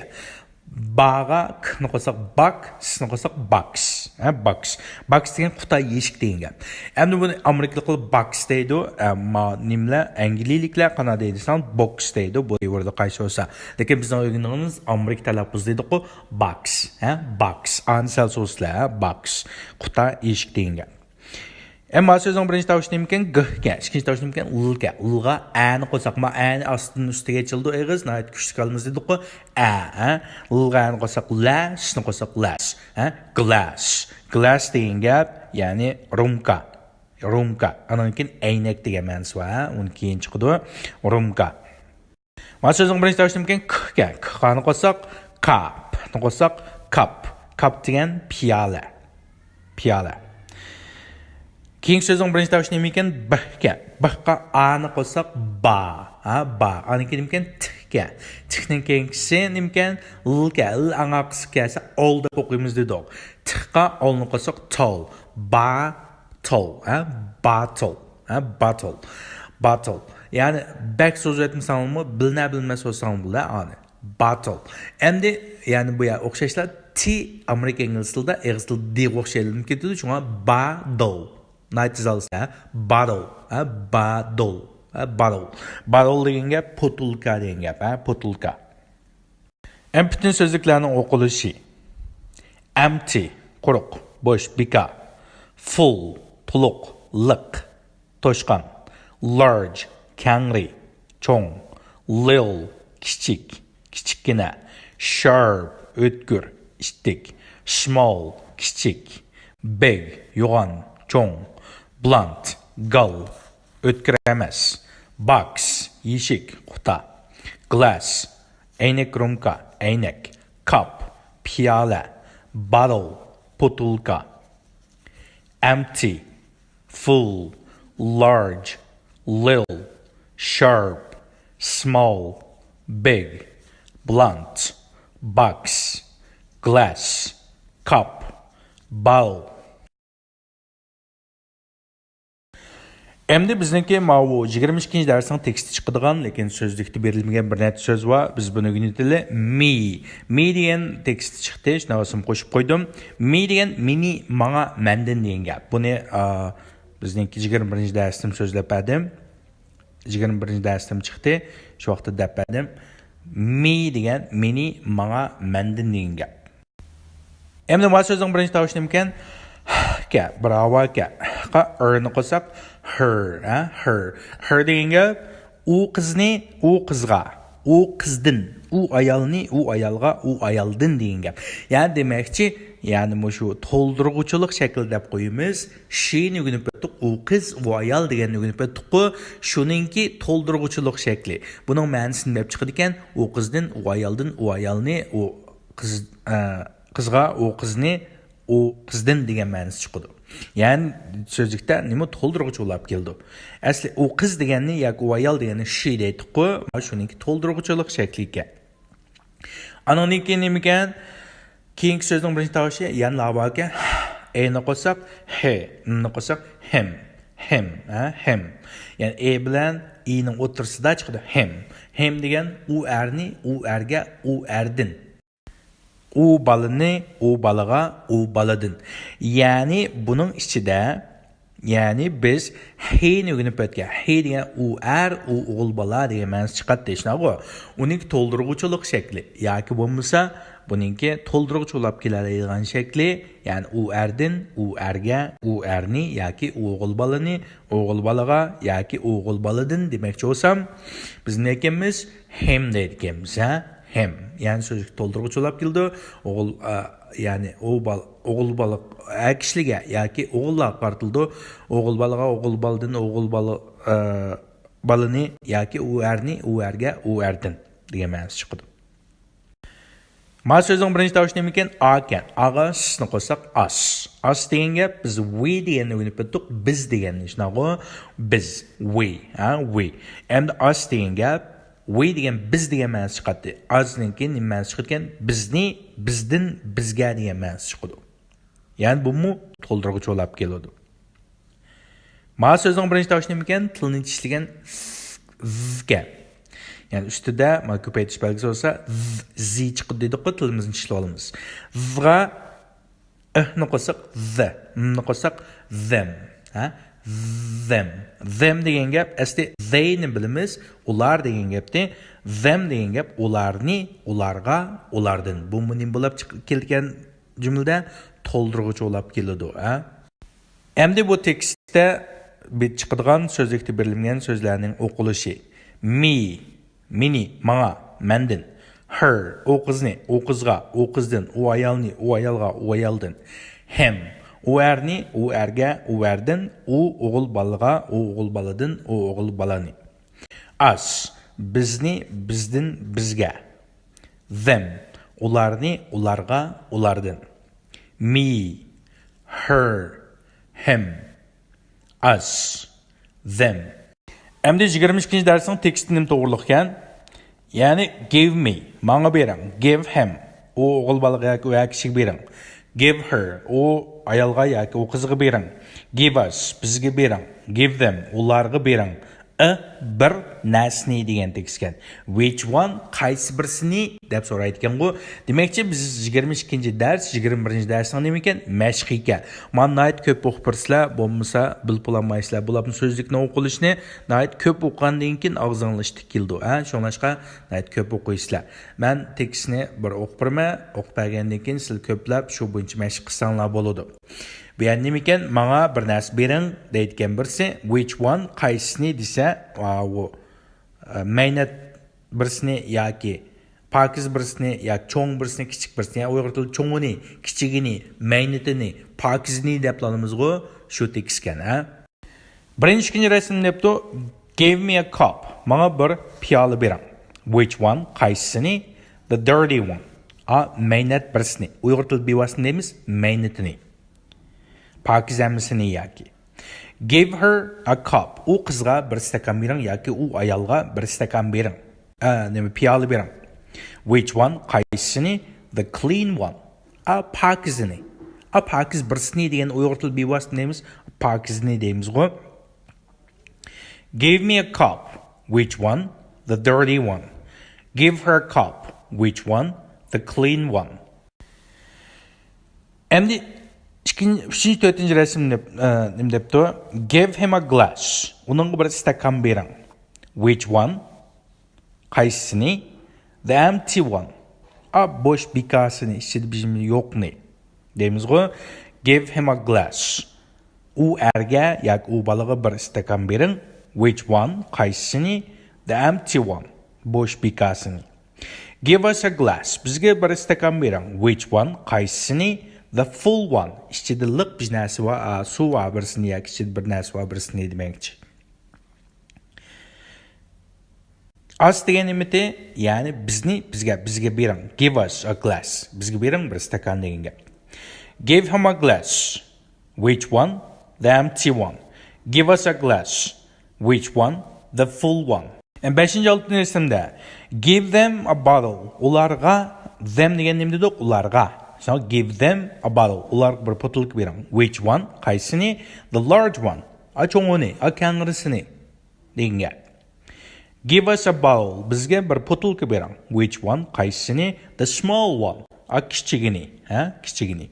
باغا كنى قوشساق باك، سنى قوشساق باكس. ھە، باكس. باكس دېگەن قۇتا ئېشىك دېگەن گەپ. ئەمدى بۇنى ئامېرىكىلىقلار باكس دەيدۇ، ئەمما نېمىلەر، ئەنگلىيىلىكلەر قانداق دەيدۇ دېسەڭ، بوكس دەيدۇ، بۇ دېۋىردا قايسى بولسا. لېكىن بىزنىڭ ئۆگەنگىنىمىز ئامېرىكا تەلەپپۇزى دېدۇقۇ، باكس. ھە، باكس. ئانى سەل سوزسىلەر، ھە، باكس. قۇتا ئېشىك دېگەن گەپ. ئەمما سۆزنىڭ بىرىنچى تاۋۇشى نېمىكەن؟ گ ئىكەن. ئىككىنچى تاۋۇشى نېمىكەن؟ ل ئىكەن. لغا ئەنى قوشساق، ما ئەنى ئاستىدىن ئۈستىگە ئېچىلىدۇ ئېغىز، ناھايىتى كۈچلۈك ئالىمىز دېدۇققۇ. ئە، ئە. لغا ئەنى قوشساق لە، شنى قوشساق لەش. ھە؟ گلاش. گلاش دېگەن گەپ، يەنى رومكا. رومكا. ئانىڭ كېيىن ئەينەك دېگەن مەنىسى بار، ھە؟ ئۇنى كېيىن چىقىدۇ. رومكا. مانا سۆزنىڭ بىرىنچى تاۋۇشى نېمىكەن؟ ك ئىكەن. ك، ك نى قوشساق، كاپ. پ نى قوشساق، كاپ. كاپ دېگەن پىيالە. پىيالە. كېيىنكى سۆزنىڭ بىرىنچى تاۋۇشى نېمىكەن؟ ب ئىكەن. ب قا ئا نى قوشساق، با. ھە، با. ئانىڭ كېيىن نېمىكەن؟ ت ئىكەن. ت نىڭ كېيىنكىسى نېمىكەن؟ ل ئىكەن. ل ئاڭا قىسىپ كەلسە، ئول دەپ ئوقۇيمىز دېدۇق. ت قا ئول نى قوشساق، تول. با تول، ھە؟ باتل، ھە؟ باتل. باتل. يەنى بەك سوزۇۋەتمىسەڭمۇ، بىلىنە بىلمەس سوزساڭ بولە ئانى. باتل. ئەمدى، يەنى بۇ يەر ئوخشاشلا تى ئامېرىكا ئىنگلىز تىلىدا ئېغىز تىلىدا دى ئوخشاش ئېلىنىپ كېتىدۇ، شۇڭا بادل. نايت زالسا، باتل، ھە؟ بادل، ھە؟ باتل. باتل دېگەن گەپ، پوتۇلكا دېگەن گەپ، ھە؟ پوتۇلكا. ئەمدى پۈتۈن سۆزلۈكلەرنىڭ ئوقۇلۇشى. ئەمتى، قۇرۇق، بوش، بىكار. فۇل، تولۇق، لىق، توشقان. لارج، كەڭرى، چوڭ. لىل، كىچىك، كىچىككىنە. شارپ، ئۆتكۈر، ئىتتىك. سمال، كىچىك. بىگ، يوغان، چوڭ. بلانت، گال، ئۆتكۈر ئەمەس. باكس، يېشىك، قۇتا. گلاس، ئەينەك رومكا، ئەينەك. كاپ، پىيالە. باتل، پوتۇلكا. ئەمتى، فۇل، لارج، لىل، شارپ، سمال، بىگ، بلانت، باكس، گلاس، كاپ، باتل. ئەمدى بىزنىڭكى ماۋۇ يىگىرمە ئىككىنچى دەرسنىڭ تېكىستى چىقىدىغان، لېكىن سۆزلۈكتە بېرىلمىگەن بىر نەچچە سۆز بار. بىز بۇنى ئۆگىنىۋېتەيلى. مى. مى دېگەن تېكىستى چىقتى. شۇنىڭغا ئىسىم قوشۇپ قويدۇم. مى دېگەن مېنى، ماڭا، مەندىن دېگەن گەپ. بۇنى، ئا، بىزنىڭكى يىگىرمە بىرىنچى دەرستىمۇ سۆزلەپ بەردىم. يىگىرمە بىرىنچى دەرستىمۇ چىقتى. شۇ ۋاقىتتا دەپ بەردىم. مى دېگەن مېنى، ماڭا، مەندىن دېگەن گەپ. ئەمدى ما سۆزنىڭ بىرىنچى تاۋۇشى نېمىكەن؟ ھ ئىكەن، بىر ھاۋا ئىكەن. ھ قا ئىر نى قوشساق، ھىر، ھە، ھىر. ھىر دېگەن گەپ، ئۇ قىزنى، ئۇ قىزغا، ئۇ قىزدىن، ئۇ ئايالنى، ئۇ ئايالغا، ئۇ ئايالدىن دېگەن گەپ. يەنى دېمەكچى، يەنى مۇشۇ تولدۇرغۇچىلىق شەكلى دەپ قويىمىز. شى نى ئۆگىنىپ ئۆتتۇق، ئۇ قىز، ئۇ ئايال دېگەننى ئۆگىنىپ ئۆتتۇققۇ. شۇنىڭكى تولدۇرغۇچىلىق شەكلى. بۇنىڭ مەنىسى نېمە بولۇپ چىقىدىكەن؟ ئۇ قىزدىن، ئۇ ئايالدىن، ئۇ ئايالنى، ئۇ قىز، ئە، قىزغا، ئۇ قىزنى، ئۇ قىزدىن دېگەن مەنىسى چىقىدۇ. يەنى سۆزلۈكتە نېمە تولدۇرغۇچى بولاپ كېلىدۇ؟ ئەسلى ئۇ قىز دېگەننى ياكى ئۇ ئايال دېگەننى شى دەيتتۇققۇ، شۇنىڭكى تولدۇرغۇچىلىق شەكلى ئىكەن. ئانىڭدىن كېيىن نېمىكەن؟ كېيىنكى سۆزنىڭ بىرىنچى تاۋۇشى يەنىلا باركەن. ئېنى قوشساق، ھې، نى قوشساق، ھېم. ھېم، ھە، ھېم. يەنى ئې بىلەن ئىنىڭ ئوتتۇرىسىدا چىقىدۇ. ھېم. ھېم دېگەن ئۇ ئەرنى، ئۇ ئەرگە، ئۇ ئەردىن. ئۇ بالىنى، ئۇ بالىغا، ئۇ بالىدىن. يەنى بۇنىڭ ئىچىدە، يەنى بىز ھېنى ئۆگىنىپ ئۆتكەن. ھې دېگەن ئۇ ئەر، ئۇ ئوغۇل بالا دېگەن مەنىسى چىقاتتى، شۇنداقغۇ؟ ئۇنىڭكى تولدۇرغۇچىلىق شەكلى ياكى بولمىسا بۇنىڭكى تولدۇرغۇچ بولاپ كېلەلەيدىغان شەكلى، يەنى ئۇ ئەردىن، ئۇ ئەرگە، ئۇ ئەرنى ياكى ئوغۇل بالىنى، ئوغۇل بالىغا ياكى ئوغۇل بالىدىن دېمەكچى بولسام، بىز نېمە ئىكەنمىز؟ ھېم دەيدىكەنمىز، ھە؟ ھېم. يەنى سۆزلۈك تولدۇرغۇچ بولاپ كېلىدۇ. ئوغۇل، ئا، يەنى ئۇ بال-، ئوغۇل بالا، ئەر كىشىلىگە ياكى ئوغۇللارغا قارىتىلىدۇ. ئوغۇل بالىغا، ئوغۇل بالىدىن، ئوغۇل بالا، ئا، بالىنى ياكى ئۇ ئەرنى، ئۇ ئەرگە، ئۇ ئەردىن دېگەن مەنىسى چىقىدۇ. ما سۆزنىڭ بىرىنچى تاۋۇشى نېمىكەن؟ ئا ئىكەن. ئاغا سنى قوشساق، ئاس. ئاس دېگەن گەپ، بىز ۋى دېگەننى ئۆگىنىپ ئۆتتۇق. بىز دېگەننى، شۇنداقغۇ؟ بىز، ۋى، ھە، ۋى. ئەمدى ئاس دېگەن گەپ، ۋى دېگەن بىز دېگەن مەنىسى چىقاتتى. ئاسنىڭ كېيىن نېمە مەنىسى چىقىدىكەن؟ بىزنى، بىزدىن، بىزگە دېگەن مەنىسى چىقىدۇ. يەنى بۇمۇ تولدۇرغۇچ بولاپ كېلىدۇ. ما سۆزنىڭ بىرىنچى تاۋۇشى نېمىكەن؟ تىلنى چىشلىگەن ز ئىكەن. يەنى ئۈستىدە ما كۆپەيتىش بەلگىسى بولسا، ز، زى چىقىدۇ دېدۇققۇ، تىلىمىزنى چىشلىۋالىمىز. زغا ئىھنى قوشساق، ز، منى قوشساق، زېم. ھە؟ زېم. زېم دېگەن گەپ، ئەسلى زېينى بىلىمىز، ئۇلار دېگەن گەپتى. زېم دېگەن گەپ، ئۇلارنى، ئۇلارغا، ئۇلاردىن. بۇمۇ نېمە بولاپ چىق-، كېلىدىكەن؟ جۈملىدە تولدۇرغۇچ بولاپ كېلىدۇ، ھە؟ ئەمدى بۇ تېكىستتە بىت چىقىدىغان سۆزلۈكتە بېرىلمىگەن سۆزلەرنىڭ ئوقۇلۇشى. Me، مېنى، ماڭا، مەندىن. Her، ئۇ قىزنى، ئۇ قىزغا، ئۇ قىزدىن، ئۇ ئايالنى، ئۇ ئايالغا، ئۇ ئايالدىن. Him، ئۇ ئەرنى، ئۇ ئەرگە، ئۇ ئەردىن، ئۇ ئوغۇل بالىغا، ئۇ ئوغۇل بالىدىن، ئۇ ئوغۇل بالىنى. Us، بىزنى، بىزدىن، بىزگە. Them، ئۇلارنى، ئۇلارغا، ئۇلاردىن. Me، her، him، us، them. ئەمدى يىگىرمە ئىككىنچى دەرسنىڭ تېكىستى نېمە توغرۇلۇق ئىكەن؟ يەنى give me، ماڭا بېرىڭ. Give him، ئۇ ئوغۇل بالىغا ياكى ئۇ ئەر كىشىگە بېرىڭ. Give her، ئۇ ئايالغا ياكى ئۇ قىزغا بېرىڭ. Give us، بىزگە بېرىڭ. Give them، ئۇلارغا بېرىڭ. A، بىر نەرسىنى دېگەن تېكىست ئىكەن. Which one، قايسى بىرسىنى دەپ سورايدىكەنغۇ. دېمەكچى، بىز يىگىرمە ئىككىنچى دەرس، يىگىرمە بىرىنچى دەرسنىڭ نېمە ئىكەن؟ مەشقى ئىكەن. مانا ناھايىتى كۆپ ئوقۇپ بېرىسىلەر، بولمىسا بىلىپ بولالمايسىلەر. بولۇپمۇ سۆزلۈكنى ئوقۇلۇشىنى ناھايىتى كۆپ ئوقۇغاندىن كېيىن ئاغزىڭلار ئىشتىك كېلىدۇ، ھە؟ شۇڭلاشقا ناھايىتى كۆپ ئوقۇيسىلەر. مەن تېكىستنى بىر ئوقۇپ بېرىمەن، ئوقۇپ بەرگەندىن كېيىن سىلەر كۆپلەپ شۇ بويىچە مەشىق قىلساڭلار بولىدۇ. بۇ يەردە نېمىكەن؟ ماڭا بىر نەرسە بېرىڭ دەيدىكەن بىرسى. Which one، قايسىسىنى دېسە، ئاۋۇ، ئە، مەينەت بىرسىنى ياكى پاكىز بىرسىنى ياكى چوڭ بىرسىنى، كىچىك بىرسىنى، يەنى ئۇيغۇر تىلىدا چوڭىنى، كىچىكىنى، مەينىتىنى، پاكىزىنى دەپلا ئالىمىزغۇ، شۇ تېكىستكەن، ھە؟ بىرىنچى، ئىككىنچى رەسىم دەپتۇ، give me a cup، ماڭا بىر پىيالە بېرىڭ. Which one، قايسىسىنى؟ The dirty one، ئا، مەينەت بىرسىنى. ئۇيغۇر تىلىدا بىۋاسىتە دەيمىز، مەينىتىنى. پاكىز ئەممىسىنى ياكى. Give her a cup، ئۇ قىزغا بىر ئىستاكان بېرىڭ ياكى ئۇ ئايالغا بىر ئىستاكان بېرىڭ. ئە، نېمە، پىيالە بېرىڭ. Which one، قايسىسىنى؟ The clean one، ئا، پاكىزىنى. ئا، پاكىز بىرسىنى دېگەن ئۇيغۇر تىلى بىۋاسىتە دەيمىز، پاكىزنى دەيمىزغۇ. Give me a cup. Which one? The dirty one. Give her a cup. Which one? The clean one. ئەمدى ئىككىنچى، ئۈچىنچى، تۆتىنچى رەسىم دەپ، ئە، نېمە دەپتۇ؟ Give him a glass. ئۇنىڭغا بىر ئىستاكان بېرىڭ. Which one? قايسىسىنى؟ The empty one. ئا، بوش بىكاسىنى، ئىچىدە بىر يوقنى. دەيمىزغۇ، give him a glass. ئۇ ئەرگە ياكى ئۇ بالىغا بىر ئىستاكان بېرىڭ. Which one؟ قايسىسىنى؟ The empty one. بوش بىكاسىنى. Give us a glass. بىزگە بىر ئىستاكان بېرىڭ. Which one؟ قايسىسىنى؟ The full one. ئىچىدە لىق بىر نەرسە بار، ئا، سۇ بار بىرسىنى ياكى ئىچىدە بىر نەرسە بار بىرسىنى دېمەكچى. Us دېگەن نېمىتى؟ يەنى بىزنى، بىزگە، بىزگە بېرىڭ. Give us a glass. بىزگە بېرىڭ بىر ئىستاكان دېگەن گەپ. Give him a glass. Which one? The empty one. Give us a glass. Which one? The full one. بەشىنچى، ئالتىنچى رەسىمدە. Give them a bottle. ئۇلارغا، them دېگەن نېمە دېدۇق؟ ئۇلارغا. So, give them a bottle. ئۇلارغا بىر بوتۇلكا بېرىڭ. Which one؟ قايسىنى؟ The large one. ئا، چوڭىنى، ئا، كەڭرىسىنى دېگەن گەپ. Give us a bottle. بىزگە بىر بوتۇلكا بېرىڭ. Which one؟ قايسىنى؟ The small one. ئا، كىچىكىنى. ھە؟ كىچىكىنى.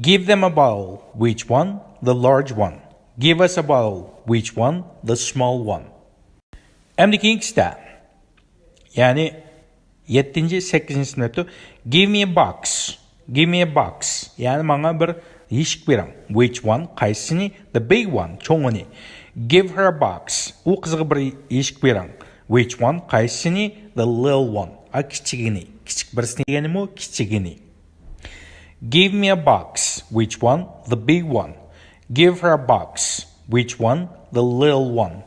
Give them a bottle. Which one? The large one. Give us a bottle. Which one? The small one. ئەمدى كېيىنكىسىدە، يەنى يەتتىنچى، سەككىزىنچى سىنىپتا، give me a box. Give me a box. يەنى ماڭا بىر يېشىك بېرىڭ. Which one؟ قايسىنى؟ The big one. چوڭىنى. Give her a box. ئۇ قىزغا بىر يېشىك بېرىڭ. Which one؟ قايسىنى؟ The little one. ئا، كىچىكىنى. كىچىك بىرسىنى دېگەنمۇ كىچىكىنى. Give me a box. Which one? The big one. Give her a box. Which one? The little one.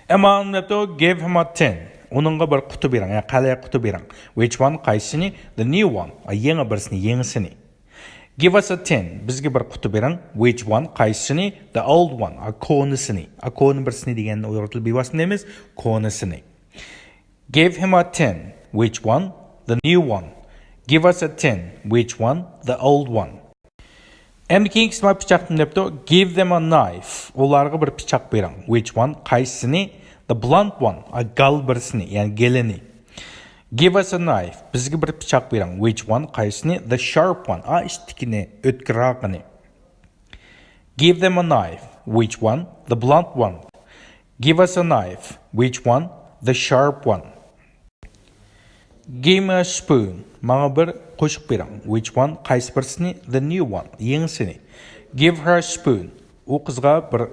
ئەمما ئۇنىڭ دەپتۇ، give him a tin. ئۇنىڭغا بىر قۇتى بېرىڭ، يا قەلئە قۇتى بېرىڭ. Which one؟ قايسىنى؟ The new one. ئا، يېڭى بىرسىنى، يېڭىسىنى. Give us a tin. بىزگە بىر قۇتى بېرىڭ. Which one؟ قايسىنى؟ The old one. ئا، كونىسىنى. ئا، كونا بىرسىنى دېگەننى ئۇيغۇر تىلى بىۋاسىتە دەيمىز، كونىسىنى. Give him a tin. Which one? The new one. Give us a tin. Which one? The old one. ئەمدى كېيىنكىسى مانا پىچاقنى دەپتۇ. Give them a knife. ئۇلارغا بىر پىچاق بېرىڭ. Which one؟ قايسىسىنى؟ The blunt one. ئا، گال بىرسىنى، يەنى گېلىنى. Give us a knife. بىزگە بىر پىچاق بېرىڭ. Which one؟ قايسىنى؟ The sharp one. ئا، ئىشتىكىنى، ئۆتكۈرراقىنى. Give them a knife. Which one? The blunt one. Give us a knife. Which one? The sharp one. Give me a spoon. ماڭا بىر قوشۇپ بېرىڭ. Which one؟ قايسى بىرسىنى؟ The new one. يېڭىسىنى. Give her a spoon. ئۇ قىزغا بىر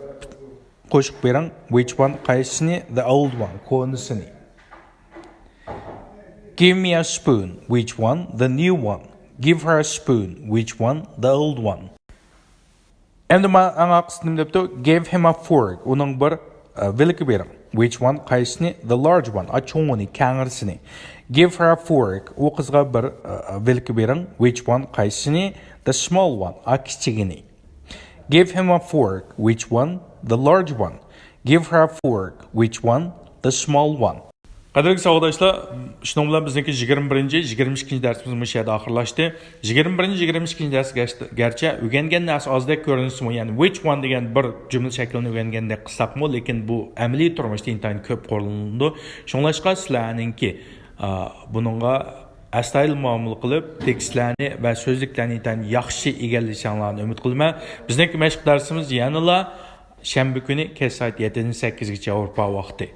قوشۇپ بېرىڭ. Which one؟ قايسىنى؟ The old one. كونىسىنى. Give me a spoon. Which one? The new one. Give her a spoon. Which one? The old one. ئەمدى ما-، ئەڭ ئاخىرقىسى نېمە دەپتۇ؟ Give him a fork. ئۇنىڭ بىر، ئە، ۋىلىكى بېرىڭ. Which one؟ قايسىنى؟ The large one. ئا، چوڭىنى، كەڭرىسىنى. Give her a fork. ئۇ قىزغا بىر، ئە، ۋىلىكى بېرىڭ. Which one؟ قايسىنى؟ The small one. ئا، كىچىكىنى. Give him a fork. Which one? The large one. Give her a fork. Which one? The small one. قەدىرلىك ساۋاقداشلار، شۇنىڭ بىلەن بىزنىڭكى يىگىرمە بىرىنچى، يىگىرمە ئىككىنچى دەرسىمىز مۇشۇ يەردە ئاخىرلاشتى. يىگىرمە بىرىنچى، يىگىرمە ئىككىنچى دەرس گەرچە، گەرچە ئۆگەنگەن نەرسە ئازدەك كۆرۈنسىمۇ، يەنى which one دېگەن بىر جۈملە شەكلىنى ئۆگەنگەندەك قىلساقمۇ، لېكىن بۇ ئەمەلىي تۇرمۇشتا ئىنتايىن كۆپ قوللىنىلىدۇ. شۇڭلاشقا سىلەرنىڭكى، ئا، بۇنىڭغا ئەستايىدىل مۇئامىلە قىلىپ، تېكىستلەرنى ۋە سۆزلۈكلەرنى ئىنتايىن ياخشى ئىگىلىشىڭلارنى ئۈمىد قىلىمەن. بىزنىڭكى مەشىق دەرسىمىز يەنىلا شەنبە كۈنى كەچ سائەت يەتتىدىن سەككىزگىچە ياۋروپا ۋاقتى.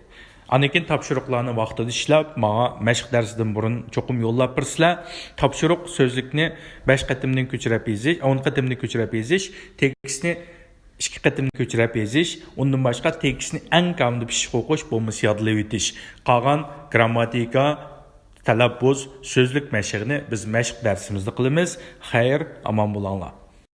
ئاندىن كېيىن تاپشۇرۇقلارنى ۋاقتىدا ئىشلەپ، ماڭا مەشىق دەرسىدىن بۇرۇن چوقۇم يوللاپ بېرىسىلەر. تاپشۇرۇق: سۆزلۈكنى بەش قېتىمدىن كۆچۈرۈپ يېزىش، ئون قېتىمدىن كۆچۈرۈپ يېزىش، تېكىستنى ئىككى قېتىمدىن كۆچۈرۈپ يېزىش، ئۇندىن باشقا تېكىستنى ئەڭ كامىدا پىششىق ئوقۇش، بولمىسا يادلىۋېتىش. قالغان گرامماتىكا، تەلەپپۇز، سۆزلۈك مەشىقىنى بىز مەشىق دەرسىمىزدە قىلىمىز. خەير، ئامان بولۇڭلار.